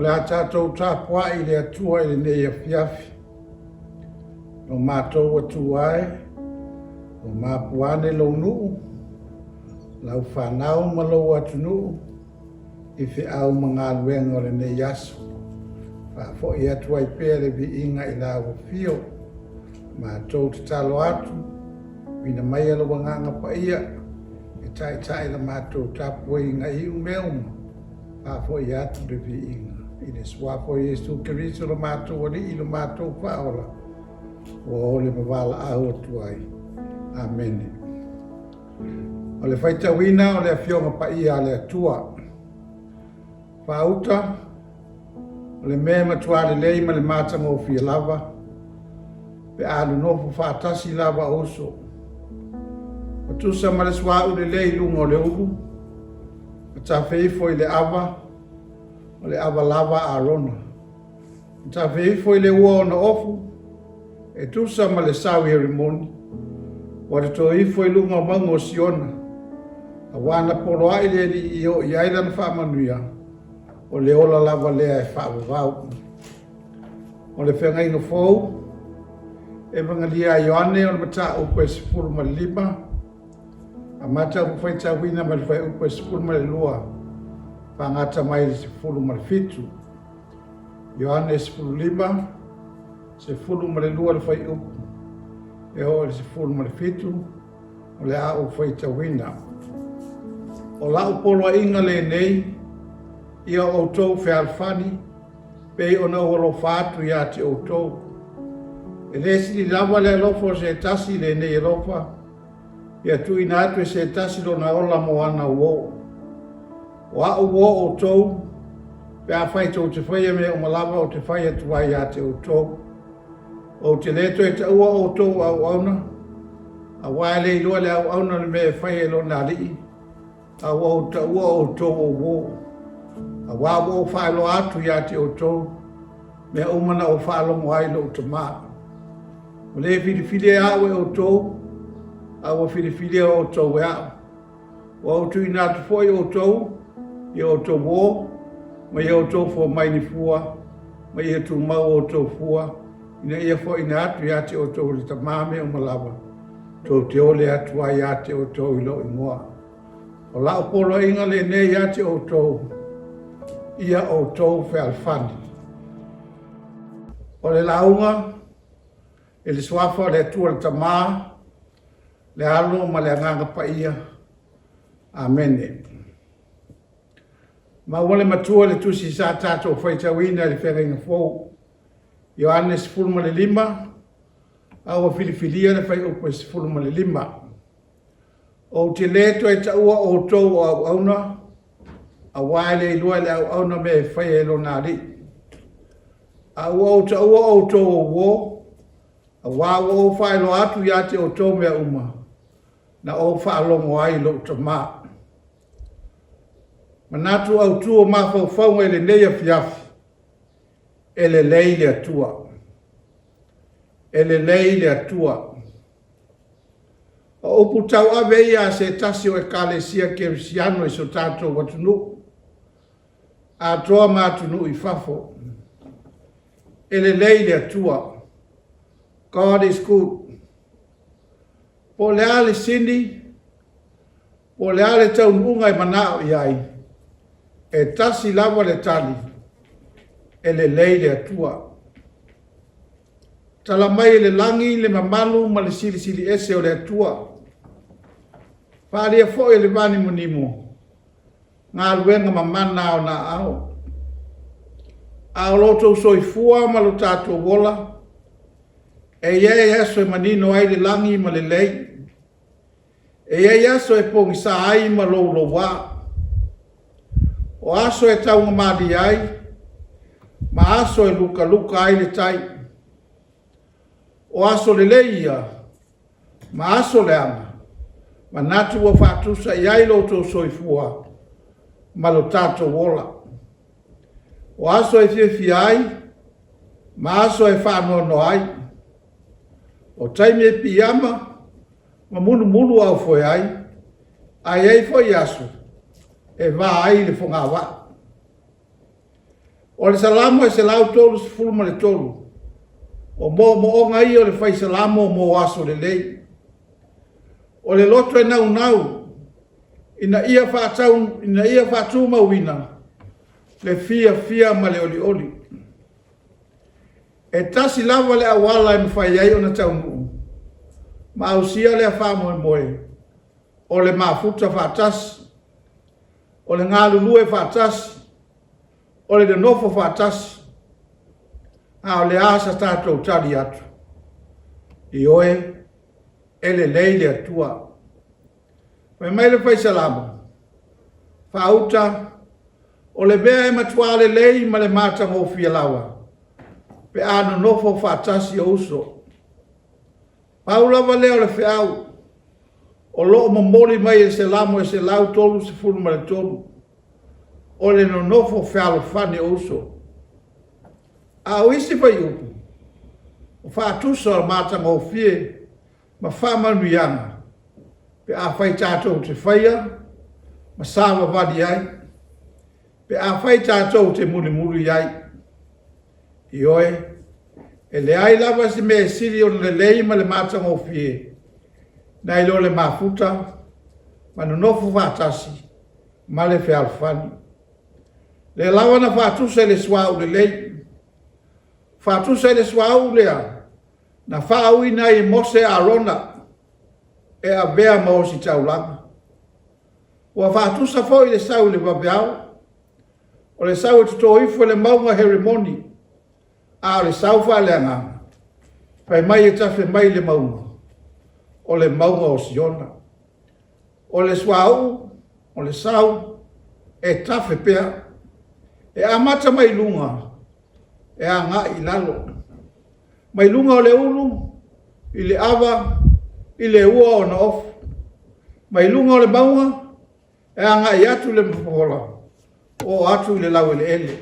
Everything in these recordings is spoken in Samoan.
O le a tatou tapuai i le Atua i lenei afiafi. Lo matou Atua e, ua mapu ane lou nuu, lau fanau ma lou atunuu i feau ma galuega o lenei aso. Faafoi atu ai pea le viiga i lau afio. Matou tatalo atu, tuuina maia lou Agaga Paia e taitai la matou tapuaiga i iu mea uma. Faafoi atu le viiga i le Suafa o Iesu Keriso lo matou Alii lo matou Faaola, ua ole ma valaau atu ai. Amene. O le faitauina o le Afioga Paia a le Atua. Faauta, o le mea e matua lelei ma le matagofie lava, pe a nonofo faatasi lava o uso. Ua tusa ma le suauu lelei i luga o le ulu, ma tafe ifo i le ava, o le ava lava a Arona. Ma tafe ifo i le ua ona ofu, e tusa ma le sau i Herimoni, ua toto ifo i luga o mauga o Siona, aua na poloai le Alii e oo i ai lana faamanuia, o le ola lava lea e faavavau. O le feagaiga fou, Evagelia a Ioane o le mataupu e 15, amata ua faitauina mai le fuaiupu e 12, faagata mai le 17. Ioane 15, 12 le fuaiupu, e oo i le 17, o le a ou faitauina. O lau poloaiga lenei, ia outou fealofani, pei ona ou alofa atu ia te outou. E le sili lava le alofa o se tasi i lenei alofa, ia tuuina atu e se tasi lona ola mo ana uō. O a'u uō outou, pe afai tou te faia mea uma lava ou te fai atu ai ia te outou. Ou te le toe taua outou o auauna, aua e le iloa e le auauna le mea e faia e lona alii, a ua ou taua outou o uō, aua ua ou faailoa atu ia te outou mea uma na ou faalogo ai i lou Tama. Ua le filifilia a'u e outou, a ua filifilia outou e a'u. Ua ou tuuina atu foi outou i outou uō, ma ia outou fua mai ni fua, ma ia tumau outou fua, ina ia foaiina atu ia te outou e le Tama mea uma lava, tou te ole atu ai ia te outou i lou igoa. O lau poloaiga lenei ia te outou, ia outou fealofani. O le lauga i le Suafa o le Atua le Tama, le Alo ma le Agaga Paia. Amene. Maua le Matua le tusi sa tatou faitauina i le Feagaiga Fou, Ioane 15, a ua filifilia le fuaiupu e 15. Ou te le toe taua outou o auauna, aua e le iloa e le auauna mea e faia e lona alii. A ua ou taua outou o uō, aua ua ou faailoa atu ia te outou mea uma na ou faalogo ai i lou Tama. Manatu autu o mafaufauga i lenei afiafi, e lelei le Atua. E lelei le Atua. O upu tauave ia a se tasi o Ekalesia Kerisiano i so tatou atunuu, atoa ma atunuu i fafo. E lelei le Atua. God is good. Po o le a le sini, po o le a le taunuuga e manao i ai, e tasi lava le tali, e lelei le Atua. Tala mai e le lagi le mamalu ma le silisili ese o le Atua. Faaalia foi e le vanimonimo galuega mamana a ona aao. A o lo outou soifua ma lo tatou ola, e i ai aso e manino ai le lagi ma lelei, e i ai aso e pogisa ai ma louloua. O aso e taugamalie ai, ma aso e lukaluka ai le tai. O aso lelei ia, ma aso leaga, manatu ua faatusa i ai lo outou soifua ma lo tatou ola. O aso e fiafia ai, ma aso e faanoanoa ai. O taimi e piiama ma mulumulu aufoe ai, a i ai foi aso e va ai le fogavaa. O le Salamo e 133, o moomooga ia o le fai Salamo mo aso lelei. O le loto e naunau ina ia faatumauina le fiafia ma le olioli. E tasi lava le auala e mafai ai ona taunuu ma ausia lea faamoemoe, o le mafuta faatasi, o le galulue faatasi, o le nonofo faatasi. A o le a sa tatou tali atu? Ioe, e lelei le Atua. Fai mai le fai Salamo, faauta, o le mea e matua lelei ma le matagofie lava pe a nonofo faatasi o uso. Pau lava lea o le feau o lo o momoli mai e le Salamo e 133, o le nonofo fealofani o uso. A o isi fuaiupu, o faatusa o le matagofie ma faamanuiaga pe afai tatou te faia ma savavali ai, pe afai tatou te mulimuli ai. Ioe, e leai lava se mea e sili ona lelei ma le matagofie nai lo le mafuta ma nonofo faatasi ma le fealofani. O lea lava na faatusa i le suauu lelei, faatusa i le suauu lea na faauuina ai e Mose Arona e avea ma ositaulaga. Ua faatusa foi le sau i le vaveao, o le sau e toto ifo i le mauga Herimoni, a o le sau faaleagaga, fai mai e tafe mai le mauga, o le mauga o Siona. O le suauu, o le sau, e tafe pea, e amata mai luga e agai i lalo, mai luga o le ulu, i le ava, i le ua ona ofu, mai luga o le mauga e agai atu i le mafola, oo atu i le laueleele.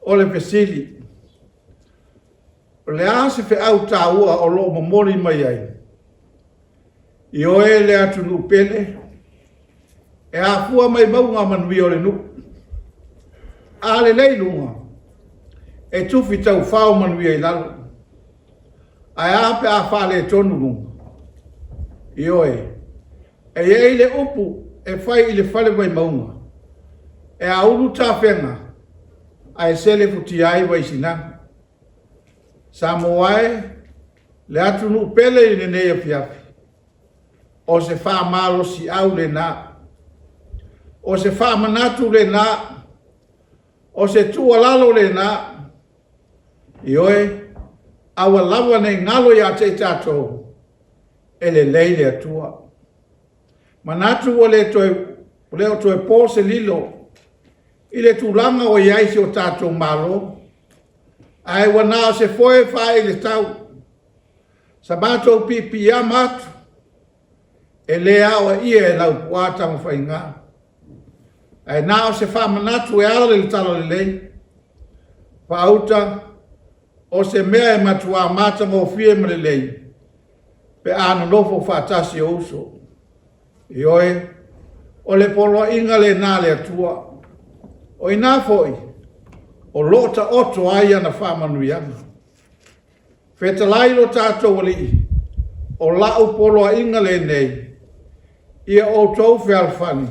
O le fesili, o le a se feau taua o lo o momoli mai ai? Ioe le atunuu pele, e afua mai mauga manuia o le nuu. A lelei luga, e tufi taufao manuia i lalo. Ae a pe a faaletonu luga? Ioe, e i ai le upu e fai i le fale Vaimauga, e aulu tafega ae selefutia ai Vaisigano. Samoa e, le atunuu pele i lenei afiafi, o se faamalosiau lena, o se faamanatu lena, o se tuualalo lena, ioe, aua lava ne i galo ia te i tatou, e lelei le Atua. Manatu ua le o toe po se lilo i le tulaga ua i ai si o tatou Malo, ae ua na o se foe e faaee i le tau, sa matou piipiiama atu, e le aoaia e Laupua Tamafaiga, ae na o se faamanatu e ala i le Talalelei. Faauta, o se mea e matua matagofie ma lelei pe a nonofo faatasi o uso. Ioe, o le poloaiga lena a le Atua. O i ina foi o lo o taoto ai ana faamanuiaga. Fetalai lo tatou Alii, o lau poloaiga lenei, ia outou fealofani,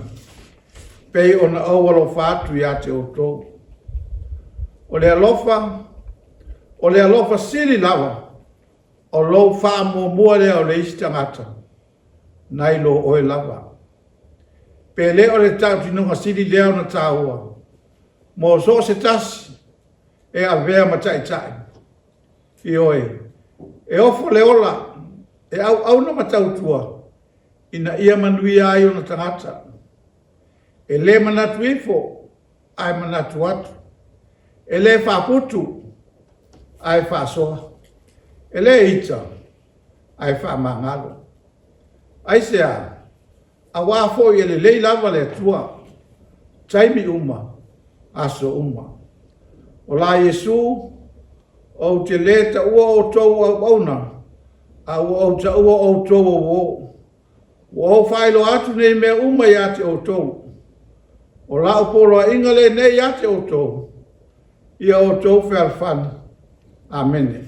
pei ona ou alofa atu ia te outou. O le alofa, o le alofa sili lava, o lou faamuamua lea o le isi tagata, nai lo oe lava. Pe le o le tautinoga sili lea ona taua mo so o se tasi e avea ma taitai. Ioe, e ofo le ola, e auauna ma tautua ina ia manuia ai ona tagata. E le manatu ifo, ae manatu atu. E le faaputu, ae faasoa. E le ita, ae faamagalo. Aisea? Aua foi e lelei lava le Atua, taimi uma, aso uma. O la Iesu, ou te le taua outou o auauna, a ua ou taua outou o uō. Ua ou faailoa atu nei mea uma ia te outou, O lau poloaiga lenei ia te outou, ia outou fealofani. Amene.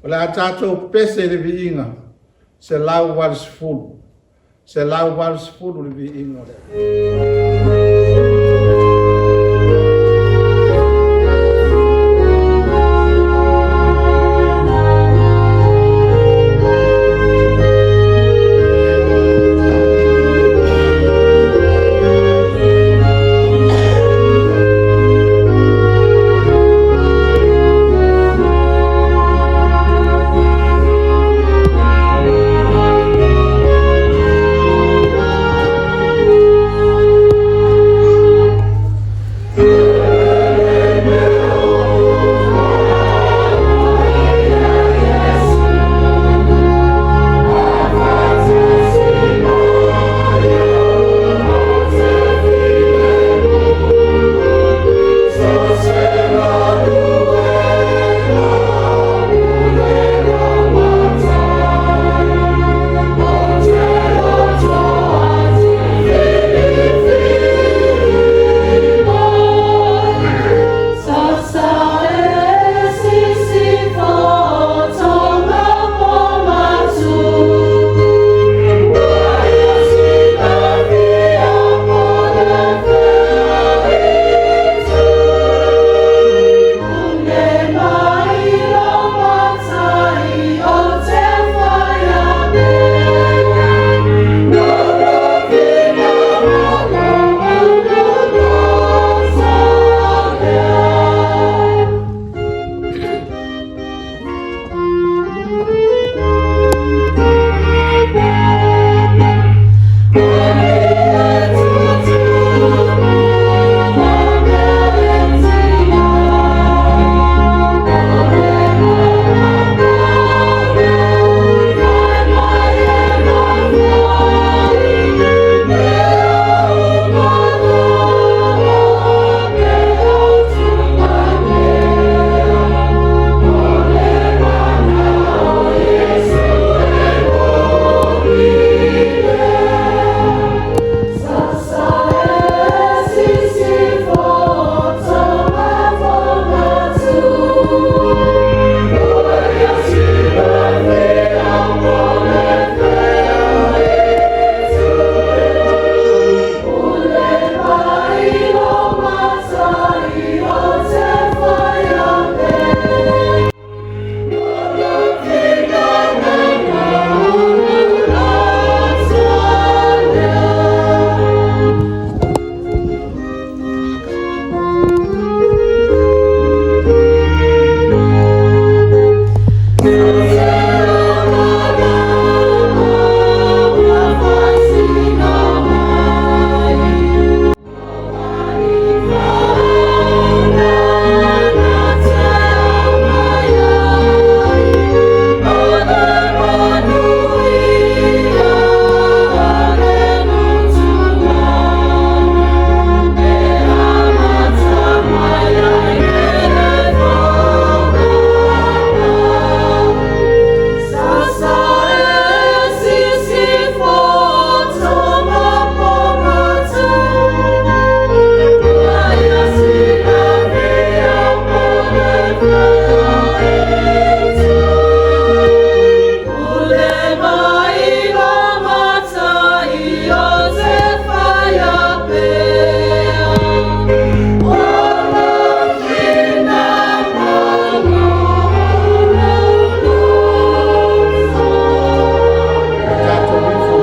O le a tatou pese i le viiga 180. 180 le viiga o le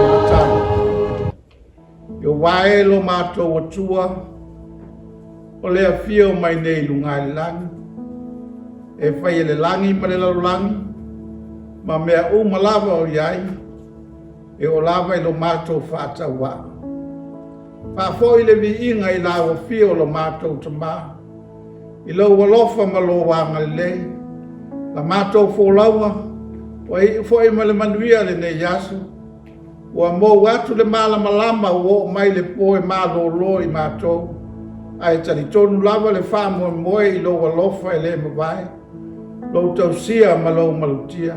Atua. Ieova e lo matou Atua, o le afio mai nei i luga i le lagi, e faia le lagi ma le lalolagi, ma mea uma lava o i ai, e oo lava i lo matou faatauvaa. Faafoi le viiga i lau afio lo matou Tama, i lou alofa ma lou agalelei, la matou folauga, ua iu foi ma le manuia lenei aso, ua mou atu le malamalama ua oo mai le po e malolo i matou, ae talitonu lava le faamoemoe i lou alofa e le mavae, lou tausia ma lou malutia.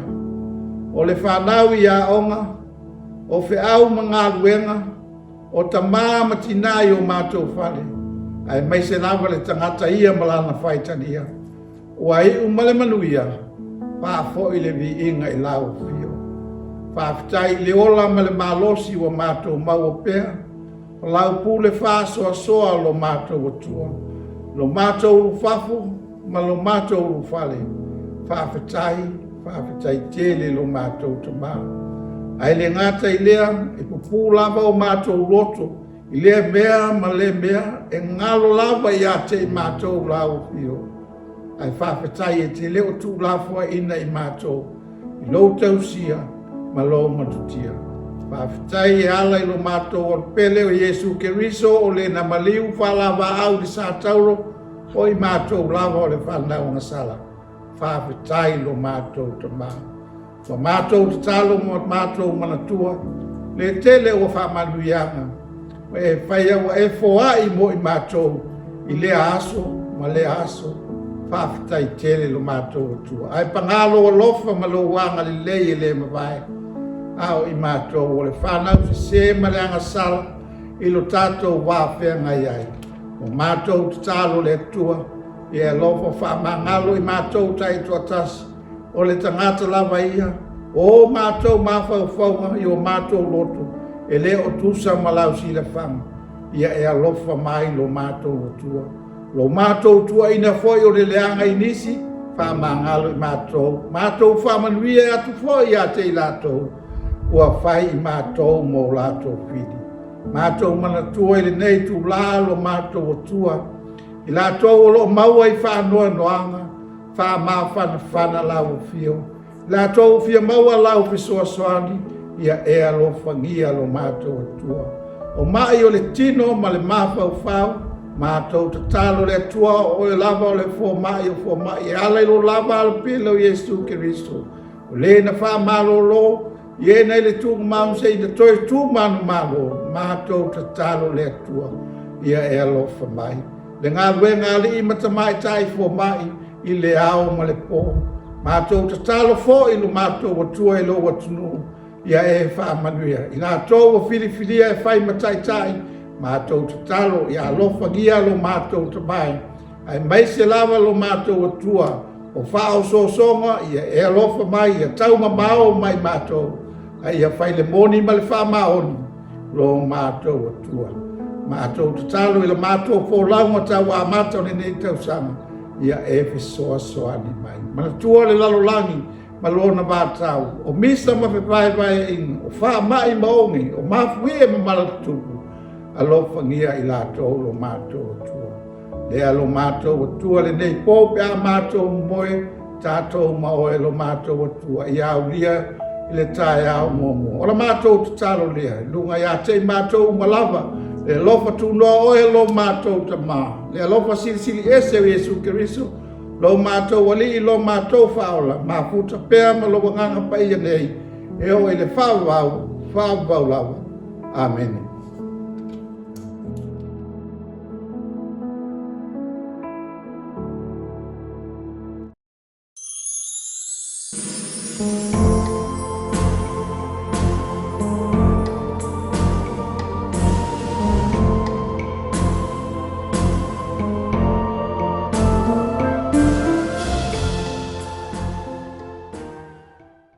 O le fanau i aoga, o feau ma galuega, o tamā ma tinā i o matou fale, aemaise lava le tagata ia ma lana faitalia, ua iu ma le manuia, faafoi le viiga i lau afio. Faafetai i le ola ma le malosi ua matou maua pea, o lau pule faasoasoa lo matou Atua, lo matou ulufafo ma lo matou ulufale. Faafetai, faafetai tele lo matou Tama. Ae le gata i lea, e pupuu lava o matou loto i lea mea ma lea mea, e galo lava ia te i matou lau afio. Ae faafetai e te le o tuulafoaiina i matou i lou tausia ma lou matutia. Faafetai e ala i lo matou Alopele o Iesu Keriso o le na maliu faalavaau i le satauro, o i matou lava o le fanau agasala. Faafetai lo matou Tama. Ua matou tatalo ma matou manatua le tele o faamanuiaga ua e faia, ua e foai mo i matou i lea aso ma lea aso. Faafetai tele lo matou Atua. Ae paga lou alofa ma lou agalelei e le mavae, a o i matou o le fanau sese ma le agasala i lo tatou va feagai ai. Ua matou tatalo le Atua, ia e alofa faamagalo i matou taitoatasi, o le tagata lava ia, o o matou mafaufauga i o matou loto, e le o tusa ma lau silafaga, ia e alofa mai lo matou Atua. Lo matou tuuaina foi o le leaga i nisi, faamagalo i matou, matou faamanuia atu foi ia te i latou, ua fai i matou ma o latou fili. Matou manatua i lenei itula lo matou Atua, i latou o lo o maua i faanoanoaga, faamafanafana lau afio, i latou ua fia maua lau fesoasoani, ia e alofagia lo matou Atua. O mai o le tino ma le mafaufau, matou tatalo le Atua, o oe lava o le fomai o fomai, e ala i lo lava alopele o Iesu Keriso, o le na faamalolo i e na i le tuumau seia toe tu manumalo, matou tatalo le Atua, ia e alofa mai. Le galuega a alii ma tamaitai fomai i le ao ma le po. Matou tatalo foi lo matou Atua i lou atunuu, ia e faamanuia. I latou ua filifilia e fai ma taitai, matou tatalo ia alofagia lo matou Tama, aemaise lava lo matou Atua, o faaosoosoga, ia e alofa mai, ia taumamao mai matou, a ia fai le moni ma le faamaoni lo matou Atua. Matou tatalo i le matou folauga tau amata o lenei tausaga, ia e fesoasoani mai. Manatua le lalolagi ma lona vatau, o misa ma fevaevaeaiga, o faamai ma oge, o mafuie ma mala tutupu, alofagia i latou lo matou Atua. Lea lo matou Atua lenei po pe a matou moe, tatou ma oe lo matou Atua, ia aulia i le taeao muamua. O la matou tatalo lea, i luga ia te i matou uma lava, le alofa tunoa oe lo matou Tama, le alofa silisili ese o Iesu Keriso, lo matou Alii, lo matou Faaola, mafuta pea ma lou Agaga Paia nei, e oo i le faavavau, faavavau lava. Amene.